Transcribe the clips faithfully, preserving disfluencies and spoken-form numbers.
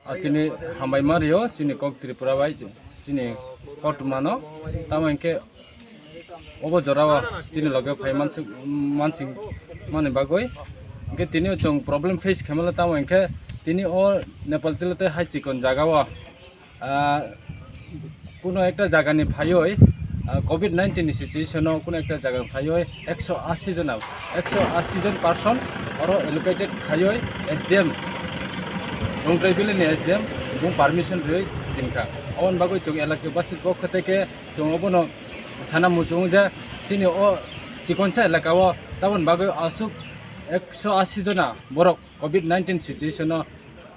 Ah, tini hambai ma rio chini kok Tripura bai chi-, chini koktwma no. Tamo hinkhe obo jora o chini loge phai mansing, mansing mani bagwi. Hinkhe tini o chwng problem face khaimala, tamo hinkhe tini o Nepal tilo tei hai chikon jaga o, ah, kuno ekta jaga ni phaiwi, ah, covid nineteen ni situation o kuno ekta jaga ni phaiwi ekso asi jona, ekso asi jon person oro allocated khaiwi S D M, Rongtrai valley ni S D M bung permission rwi tinkha. Oboni bagwi chwng elaka basi kok khwtei khe chwng obono sana muchungo je chini o chikonsa elaka o taboni bagwi aswk ekso asi jona borok covid nineteen situation o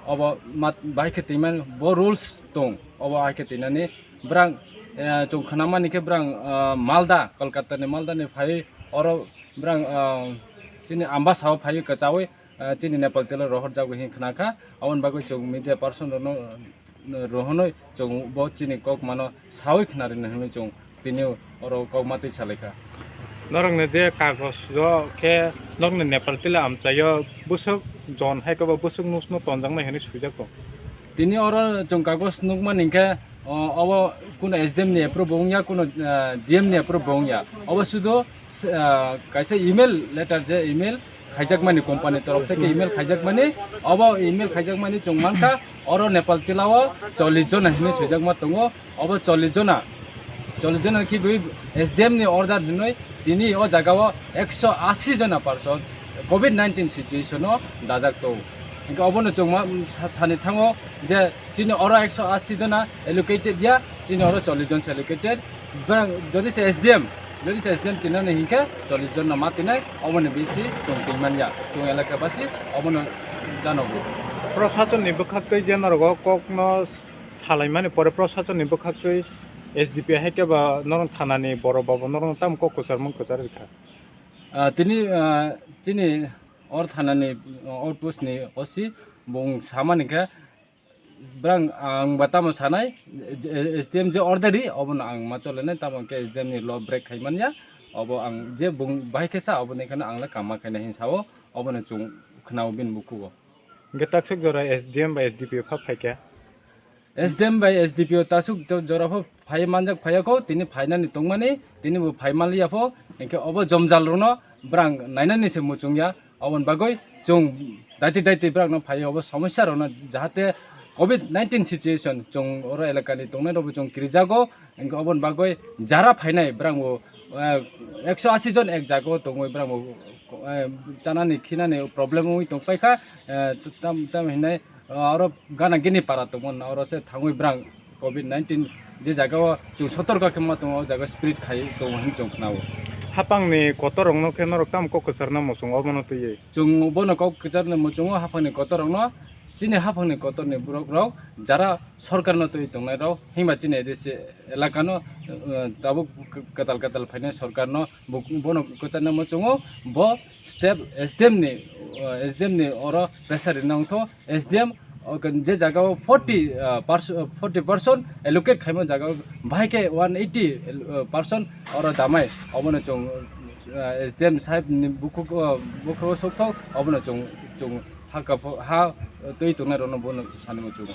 obo mat-, bahai khe twiman bo rules tong, obo hai khe twinani. Brang, eh, chwng khnamani khe brang, ah, Malda, Kolkata ni Malda ni phaiwi oro brang, ah, chini Ambasa o phaiwi kwchawi, ah, chini Nepal tilo rohor jago hin khna kha. Aboni bagwi chwng media person rokno, eh, rohonwi chwng bo chini kok mano sawi khna rwna hinwi chwng tini oro kok matwi salai kha. Norokni je kagoj o khe norokni Nepal tila amchaio bwswk jon hai khe bo bwswk nusno tonjaknai hinwi swijak tong. Tini oro chwng kagoj nukmani hinkhe, o, obo kuno S D M ni approve bo wngya, kuno, ah, D M ni approve bo wngya. Obo sudu, ah, kaisa email letter je email khaijakmani company torof theke email khaijakmani, obo email khaijakmani chwng mankha oro Nepal tilao chollish jona hinwi swijakma tongo. Obo chollish jona, chollish jona khe bui S D M ni order hinwi tini o jaga o ekso asi jona person covid nineteen situation o dajak tong. Hinkhe obono chwng ma, sa-, sani thango je chini oro ekso asi jona allocated ya, chini oro chollish jon se allocated. Bwrang jodi se S D M, jodi se S D M tinani hinkhe chollish jona ma tinai, oboni bisi chwng tingman ya, chwng elaka basi obono janogo. Prosasonni bwkhaktwi je norok o kokno salaimani pore prosasonni bwkhaktwi S D P hai khe ba norok thanani borok ba bo norok tamo kok kwchar mung kwchar rikha. Ah, tini, ah, chini or thanani, ah, outpost ni O C bung samani khe brang ang ba tamo sanai, S D M je order ri obono ang ma cholenai, tamo khe S D M ni law break khai manya, obo ang je bung bahai khe sa oboni kheno ang le kama khaina hin sao, obono chwng khwnao bini bukhugo. Hingke taksok jora S D M bai S D P O pha phaikha. S D M bai S D P O taksok jo-, jora pho phai manjak phaiya kho, tini phainani tongmani, tini bo phai manliya pho, hingke obo jomjal rokno brang nainani se muchungya, oboni bagoi chwng daiti daiti brang no phai obo somosya rokno jahate covid nineteen situation chwng oro elakani tongnai rokbo chwng kirijago, hingke oboni bagoi jara phainai brang bo, eh, ekso asi jon ek jaga o tongoi brang bo, eh, chanani khinani problem wngwi tong paikha, eh, tam, tam hinai, ah, oro gana gini para tongmani oro se thangwi brang covid nineteen je jaga o chwng sotorka khe ma tongo, o jaga spread khai tongo hinwi chwng khnao. Hapangni kotor rokno khe norok tamo kok kwcharna muchungo obono twiwi? Chwng bono kok kwcharna muchungo hapangni kotor rokno, chini hapangni kotorni borok rok jara sorkarno twi tongnai rok, himba chini A D C elakano, eh, tabuk kwtal kwtal phainai sorkarno bo-, bono kwcharna muchungo, bo step S D M ni, eh, S D M ni oro pressure rina wngtho. S D M, o, je jaga o forty, ah, perso-, forty percent allocate khaima jaga o bahai khe one eighty, ah, percent oro damai, obono chwng, ah, S D M sahib ni bukhuk, ah, bukhuk o sokthok, obono chwng, chwng ha kapho-, ha twi tongnai rokno bono sanwi muchungo.